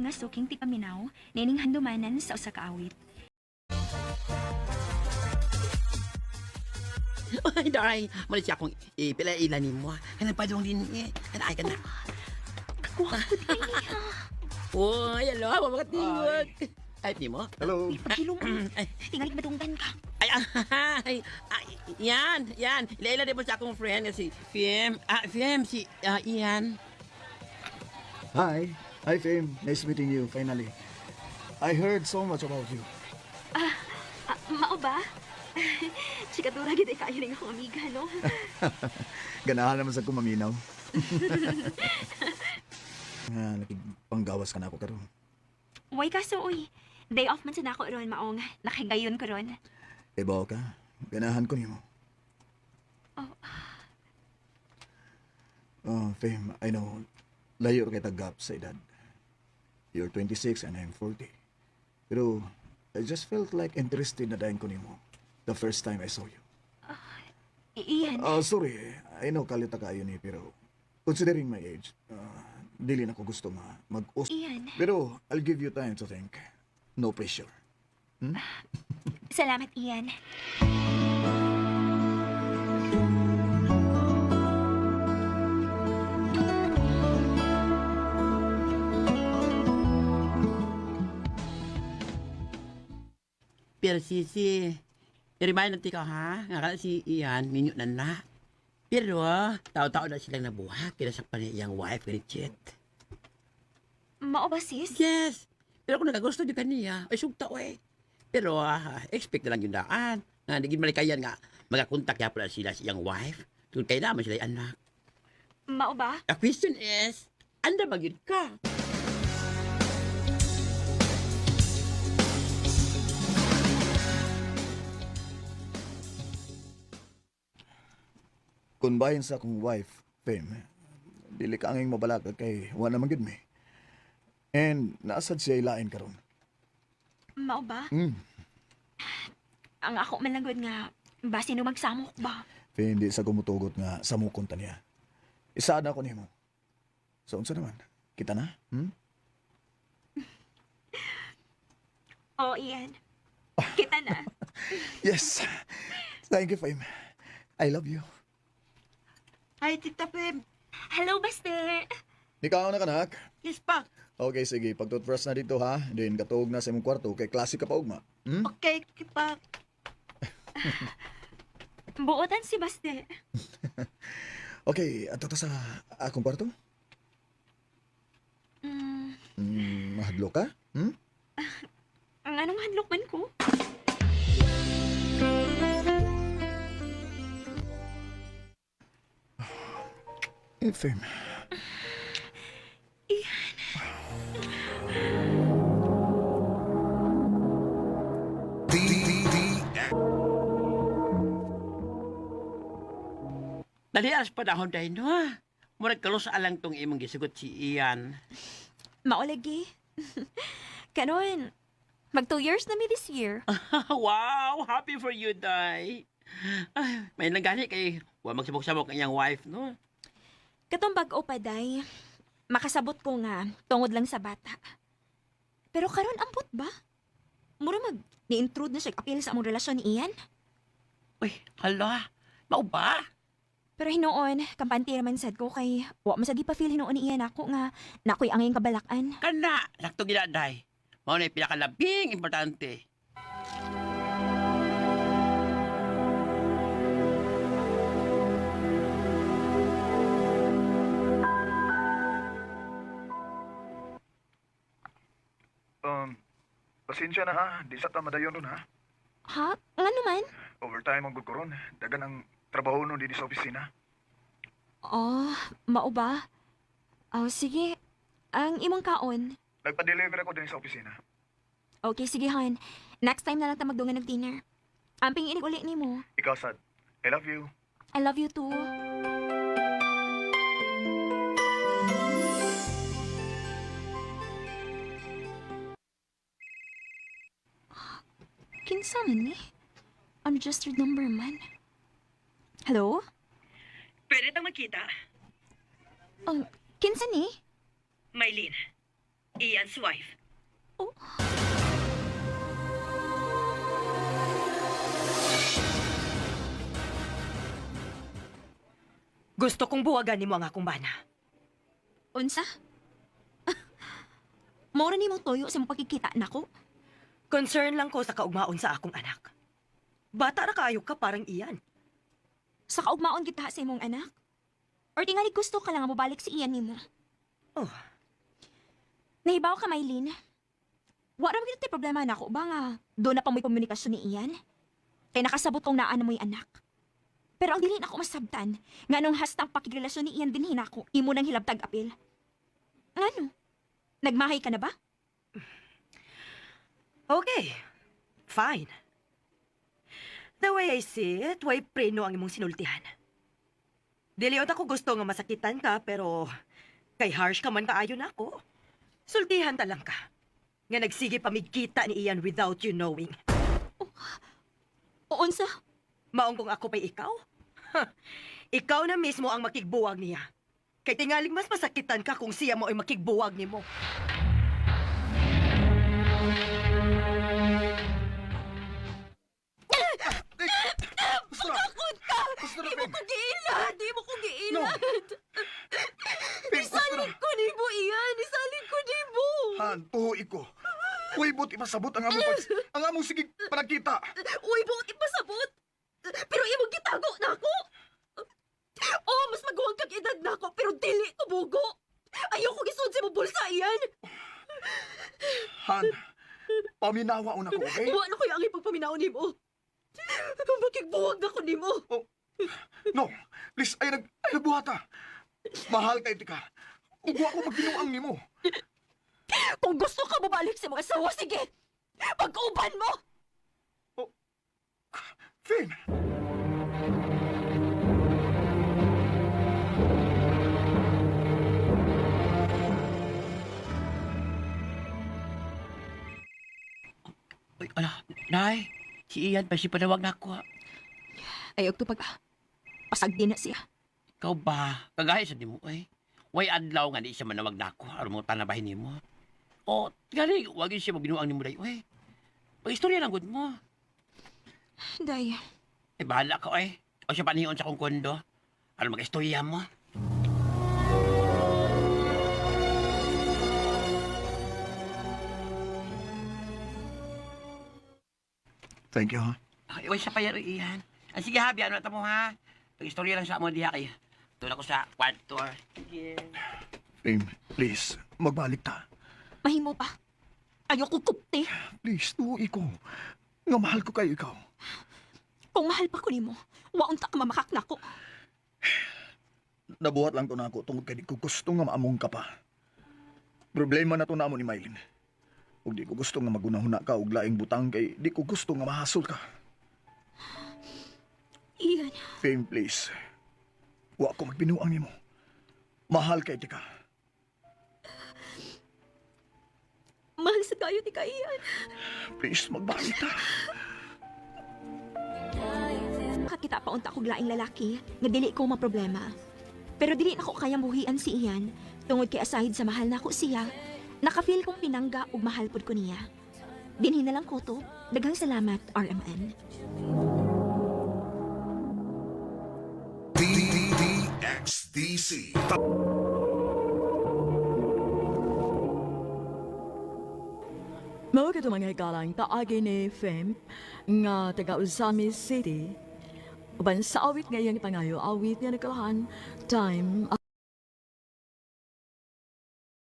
mga suking tipaminaw nining handumanan sa usa ka awit. Ay, day. Mali siya akong ipila-ila ni mo. Kanang padong din eh. Kanang ay ka na. Kakuha ko din niya. Uy, alo, mga tingog. Type ni mo? Hello. Pagkilong. Ay, Tingalig madunggan ka. ay, ay, ay, yan, yan. Ila-ila din po sa akong friend nga si Fiem. Ah, Fiem, si Ian. Hi. Hi, Fame. Nice meeting you, finally. I heard so much about you. Ah, mao ba? Chikadura gid ay kaayo ning akong amiga, no? Ganahan naman sa kumaminaw. Nga, nakipanggawas ka na ako karon. Way kaso uy. Day off man sa nako ron maong nakahigayon ko ron. Ibaw ka. Ganahan ko nimo. Oh. Oh, Fame, I know. Layo kay tagap sa edad. You're 26 and I'm 40. Pero, I just felt like interested na dahin ko nimo the first time I saw you. Ian, Ah, sorry. I know kalita kayo ni pero considering my age, dili na ko gusto ma mag Ian. Pero I'll give you time to think. No pressure. Salamat, Ian. Pero sisi, i-remind natin ka ha, nga kana si Ian, minyo na na. Pero, tao-tao na silang nabuha, kinasakpan niya iyang wife, Richet. Mao ba, sis? Yes! Pero kung nagagusto niyo kaniya, ay sugta eh. Pero expect na lang yung daan. Nga, naging malikayan nga, magakontak niya pala sila sa iyang wife. Tungkol kay naman sila yung anak. Mao ba? The question is, anda ba yun ka? Kung bahin sa akong wife, Fame, dili ka anging mabalaka kay wa naman gid mi. And naasad siya ilain karon. Mao ba? Mm. Ang ako man lang gud nga base no magsamok ba. Fame, di sa gumutugot nga samukon ta niya. Isaad na ako nimo. So unsa naman? Kita na? Hmm? Oh, Ian. Kita na. Yes. Thank you, Fame. I love you. Ay, Tita Pem. Hello, Buster. Ikaw na kanak. Yes pa. Okay, sige. Pag-toothbrush na dito, ha? Then, katuog na sa imong kwarto kay klase ka pa ugma. Hmm? Okay, pa. Buotan si Buster. Okay, ato ta sa akong kwarto? Mm, Mahadlo ka? Hmm? ang anong hadlok man ko? Eh, Fame. Dali alas panahon dahil no. Murag kalos alang tong imong gisugot si Ian. Mao lagi. Karon, mag 2 years na mi this year. Wow, happy for you, Day. Ay, may nanggali kay wa magsabok-sabok ang iyang wife, no? Katong bag-o pa, day. Makasabot ko nga, tungod lang sa bata. Pero karon ambot ba? Mura mag ni-intrude na siya apil sa among relasyon ni Ian. Uy, hala. Mao ba? Pero hinuon, kampante raman sad ko kay wa man sad pa-feel hinuon ni Ian ako nga nakoy angayang kabalakan. Kana, sakto gina, Day. Mao na yung pinakalabing importante. Um, pasensya na ha. Di sa tamadayon ron ha. Ha? Nga naman? Overtime ang gud ko ron. Dagan ang trabaho nun dito sa opisina. Oh, mao ba? Oh, sige. Ang imong kaon. Nagpa-deliver ako din sa opisina. Okay, sige hon. Next time na lang ta magdungan ng dinner. Amping inig uli nimo. Ikaw, sad. I love you. I love you too. Kinsa man ni? Unregistered number man. Hello? Pwede tang magkita. Kinsa ni? Maylin. Ian's wife. Oh. Gusto kong buwagan nimo ang akong bana. Unsa? Mora nimo toyo sa mong pagkikita nako. Concern lang ko sa kaugmaon sa akong anak. Bata ra kaayo ka parang Ian. Sa kaugmaon kita sa imong anak. Or tingali gusto ka lang nga mobalik si Ian nimo. Oh, Nahibaw ka, Mylene. Wa ra man problema nako ba nga doon na pa mo'y komunikasyon ni Ian? Kay nakasabot kong naa na mo'y anak. Pero ang dili nako masabtan, nga nung hastang pakigrelasyon ni Ian dinhi nako, imo nang hilabtag apil. Ngano? Nagmahay ka na ba? Okay. Fine. The way I see it, way preno ang imong sinultihan. Dili ako gusto nga masakitan ka, pero kay harsh ka man kaayo nako. Sultihan ta lang ka. Nga nagsige pa migkita ni Ian without you knowing. O unsa? Maong kung ako pa'y ikaw? Ha, ikaw na mismo ang makigbuwag niya. Kay tingaling mas masakitan ka kung siya mo ay makigbuwag nimo. Takot ka! Basta na, Di mo Pim. ko giilad! Di mo ko giilad! Pim, basta na. Isalig ko nimo, Ian! Isalig ko nimo! Han, tuhoy ko. Uy, but ipasabot ang among pag... ang among sige panagkita. Uy, buot ipasabot! Pero imong gitago na ako! Oh, mas maguwang kag edad na ako, pero dili ko bugo! Ayoko gisud sa imong bulsa, Ian! Han, paminawa una ko, okay? Wa na ko ang ipagpaminaw nimo. Makigbuwag na ko nimo. No, please, ay nagbuhata. Mahal kay tika. Ug wa ko magbinuang nimo. Kung gusto ka mobalik sa mga asawa, sige! Pag-uban mo! Finn! Uy, ala, nay, si Ian pa si panawag na ako. Ay, og tupag. Pasag din na siya. Ikaw ba? Kagaya sa nimo, eh. Way adlaw nga di siya manawag na ako. Aron mo tanabahin nimo. O, tingali, wag yun siya magbinuang nimo day, uy. Pag-istorya lang gud mo. Day, Eh, bahala ka, eh. O siya paniyon sa akong kondo. Aron mag-istorya mo. Thank you, ha? Ay, uy, siya pa yan, Ian. Ah, sige ha, biyan na mo ha. Pag-istorya lang sa amo diha kay. Doon ako sa kwarto. Sige. Finn, please, magbalik ta. Mahimo pa. Ayoko kupti. Please, tuhoy ko. Nga mahal ko kayo ikaw. Kung mahal pa ko nimo, waunta ka mamakak nako. Nabuhat lang to na ako tungod kay di ko gusto nga maamong ka pa. Problema na to na amo ni Mylene. Ug di ko gusto nga magunahuna ka og laing butang kay di ko gusto nga mahasol ka. Ian, Fame, please. Wa ko magbinuang nimo. Mahal kay tika. Mahal sa kayo ni ka, Ian. Please, magbalik ta. Kakita pa unta kog laing lalaki nga dili ko maproblema. Pero dili nako kayang buhian si Ian tungod kay aside sa mahal nako siya, naka-feel kong pinangga ug mahal pud ko niya. Dinhi na lang ko to. Daghang salamat, RMN. DDDXDC. Mao kato mga higalang kaagi ni Fem nga taga Ozamiz City. Uban sa awit nga iyang pangayo, awit nga nagkalahan, Time.